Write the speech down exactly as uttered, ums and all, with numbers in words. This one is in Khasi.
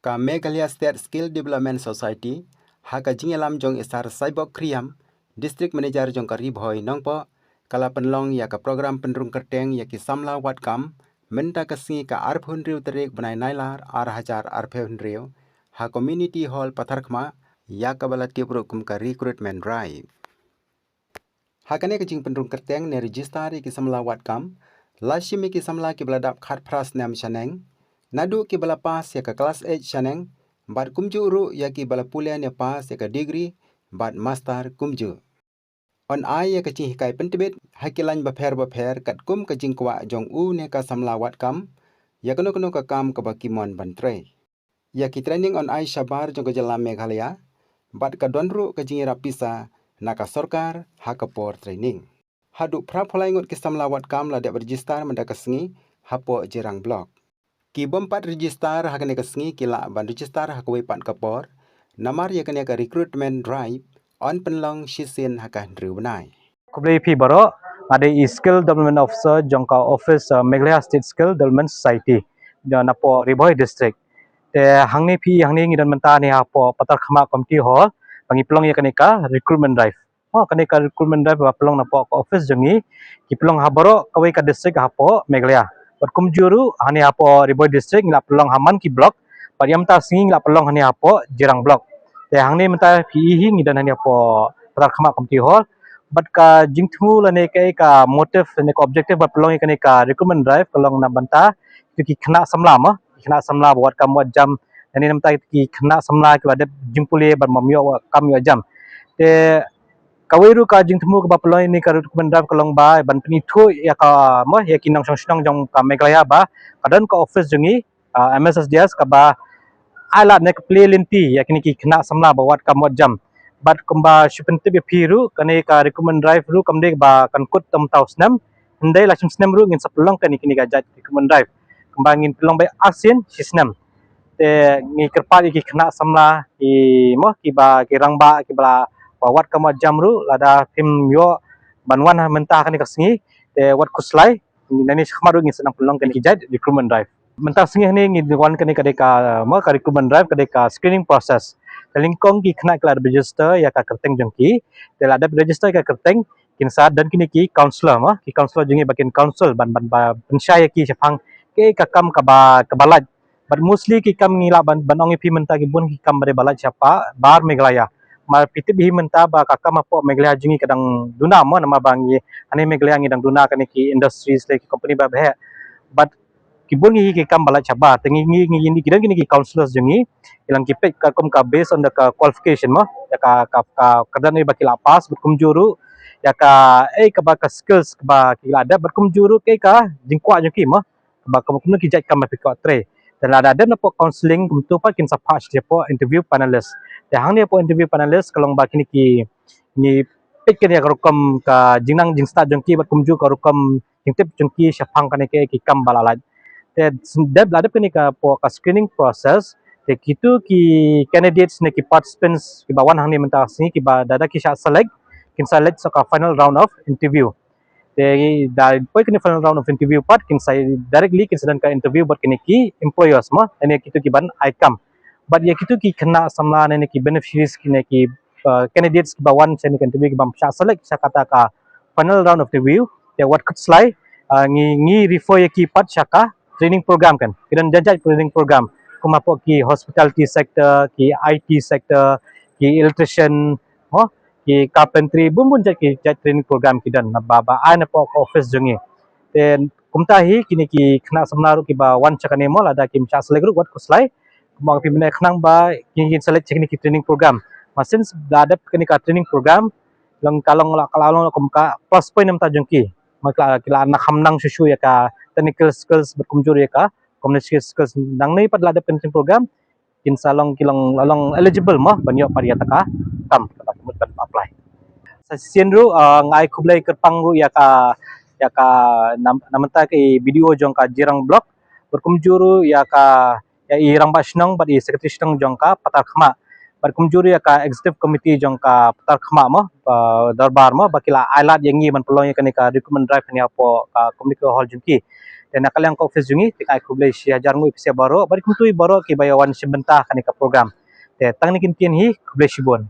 Ka Meghalaya State Skill Development Society, ha ka jingïalam jong i Sar Saibok Khriam, District Manager jong ka Ri Bhoi Nongpoh, ka la pynlong ïa ka program pynrung kyrteng ïa ki samla wad kam, mynta ka sngi ka arphew hynriew tarik bnai Nailar ar hajar arphew hynriew, ha Community Hall Patharkhmah, ïa kaba la tip ruh kum ka Recruitment Drive. Ha kane ka jingpynrung kyrteng ne register ïa ki samla wad kam, la shim ïa ki samla kiba la dap khatphra snem shaneng, naduh kiba la pass ïa ka class eight shaneng, bad kumjuh ruh ïa kiba la pule ne pass ïa ka degree bad master kumjuh. Yn ai ïa ka jinghikai pyntbit ha ki lain bapher bapher katkum ka jingkwah jong u ne ka samla wad kam ïa kano kano ka kam kaba ki mon ban trei. Ïa ki training yn ai shabar jong ka jylla Meghalaya, bad ka don ruh ka jingïarap pisa na ka sorkar ha ka por training. Haduh phra phew lai ngut ki samla wad kam la dep register mynta ka sngi hapoh Jirang Block. Ki bym pat register ha kane ka sngi ki lah ban register ha kawei pat ka por, namar ïa kane ka recruitment drive yn pynlong shisien ha ka hynriew bnai. Khublei phi baroh, nga dei i Skill Development Officer jong ka office, uh, Meghalaya State Skill Development Society, jong napoh Ri Bhoi District. Te hangne phi, hangne ngi don mynta ne hapoh Patharkhmah Community Hall, ba ngi pynlong ïa kane ka recruitment drive. Oh, kane ka recruitment drive ba pynlong napoh ka office jong ngi, ki pynlong ha baroh kawei ka district hapoh Meghalaya. Bad kumjuh ruh, hangne hapoh Ri Bhoi District, ngi la pynlong ha man ki block, bad ïa mynta sngi ngi la pynlong hangne hapoh Jirang Block. Te hangne mynta phi i hi ngi don hangne hapoh Patharkhmah Community Hall. Bad ka jingthmu lane ka, ka motive lane ka objective ba pynlong ïa kane ka recruitment drive ka long na bynta ïa ki khynnah samla mo, ki khynnah samla ba wad kam wad jam, lane na bynta ki khynnah samla kiba dep jingpule bad bym ïoh kam ïoh jam. Te kawei ruh ka jingthmu kaba pynlong ïa kane ka recruitment drive ka long ba ban pynithuh ïa ka mo, ïa ki nongshong shnong jong ka Meghalaya ba ka don ka office jong ngi, ah, M S S D S kaba ai lad ne ka plie lynti ïa kine ki khynnah samla ba wad kam wad jam. Bad kumba shu pyntip ïa phi ruh, kane ka recruitment drive ruh kam dei ba kan kut tang mynta u snem, hynrei la shim snem ruh ngin sa pynlong kane, kane ka jait recruitment drive. Kumba ngin pynlong ba arsien shi snem. Te ngi kyrpad ïa ki khynnah samla, ki mo, kiba, ki rangbah kiba la, ba wad kam wad jam ruh, lada phim ïoh ban wan ha mynta kane ka sngi, te wat khuslai, nangne shakhmat ruh ngin sa nang pynlong kane ka jait recruitment drive. Mynta sngi hangne ngi wan kane ka dei ka, mo, ka recruitment drive, ka dei ka screening process. Ka lyngkong ki khynnah ki la register ïa ka kyrteng jong ki, te la dep register ïa ka kyrteng, kin sa don kine ki counselor mo, ki counselor jong ngi ba kin counsel ban, ban, ba pynshai ïa ki shaphang kaei ka kam kaba, kaba lait. Bad mostly ki kam ngi lah ban, ban ong ïa phi mynta ki bun ki kam ba dei ba lait shapoh bar Meghalaya. Namar phi tip hi mynta ba ka kam hapoh Meghalaya jong ngi ka dang duna mo, namar ba ngi hangne Meghalaya ngi dang duna kane ki industries lane ki company ba bheh. Bad ki bun ngi hi ki kam ba lait shabar, te ngi, ngi, ngi, ngi, ki don kine ki counselors jong ngi, ki long ki peit ka kum ka based on the ka qualification mo, ïa ka, ka, ka kyrdan ba ki la pass, bad kumjuh ruh ïa ka, eh, kaba ka skills kaba ki la dep, bad kumjuh ruh kaei ka jingkwah jong ki mo, kaba kum, kumno ki jait kam ba phi kwah trei. Te lada dep napoh counselling kumto pat kin sa phah sha hapoh interview panelist. Te hangne hapoh interview panelist ka long ba kine ki, ngi peit kane ïa ka rukom ka jingnang jingstad jong ki bad kumjuh ka rukom jingtip jong ki shaphang kane kaei ki kam ba la lait. Te dep, la dep kane ka hapoh ka screening process, te kito ki candidates ne ki participants kiba wan hangne mynta ka sngi kiba da, da ki shah select, kin sa leit sha ka final round of interview. Te da poi kane final round of interview pat kin sa directly kin sa don ka interview bad kine ki employers mo, ne kito kiban ai kam. Bad ïa kito ki khynnah samla ne ki beneficiaries, kine ki, uh, candidates kiba wan sha kane ka interview, kiba shah select sha kata ka final round of interview, te wat khuslai, uh, ngi, ngi refer ïa ki pat sha ka training program kan. Ki don jait jait training program. Kum hapoh ki hospitality sector, ki I T sector, ki electrician, mo, ki carpentry, bun bun jait ki jait training program ki don, na ba, ba ai napoh ka office jong ngi. Te kumta hi kine ki khynnah samla ruh kiba wan sha kane mo, lada kim shah select ruh wat khuslai. Kumba nga pynbna khnang ba kin, kin select sha kine ki training program. Mar shen la dep kane ka training program, long ka long la, ka la long kum ka plus point namar jong ki. Mo ki la, ki la nang kham nang shuh shuh ïa ka technical skills bad kumjuh ïa ka communication skills. Nangne pat la dep kane training program, kin sa long, ki long, long eligible mo ban ïoh pat ïa kata ka kam, kata ka mut ban apply. Sa shisien ruh, ah, nga ai khublei kyrpang ruh ïa ka, ïa ka nam-, namar ka i B D O jong ka Jirang Block, bad kumjuh ruh ïa ka, ïa i rangbah shnong bad i secretary shnong jong ka Patharkhmah, bad kumjuh ruh ïa ka executive committee jong ka Patharkhmah mo, ah, dorbar mo, ba ki la ai lad ïa ngi ban pynlong ïa kane ka recruitment drive hangne hapoh ka community hall jong ki. Te na ka liang ka office jong ngi te nga ai khublei shi hajar nguh ïa phi baroh bad kumta baroh kiba ïa wan shim bynta ha kane ka program. Te tang kine ki ktien hi, khublei shibun.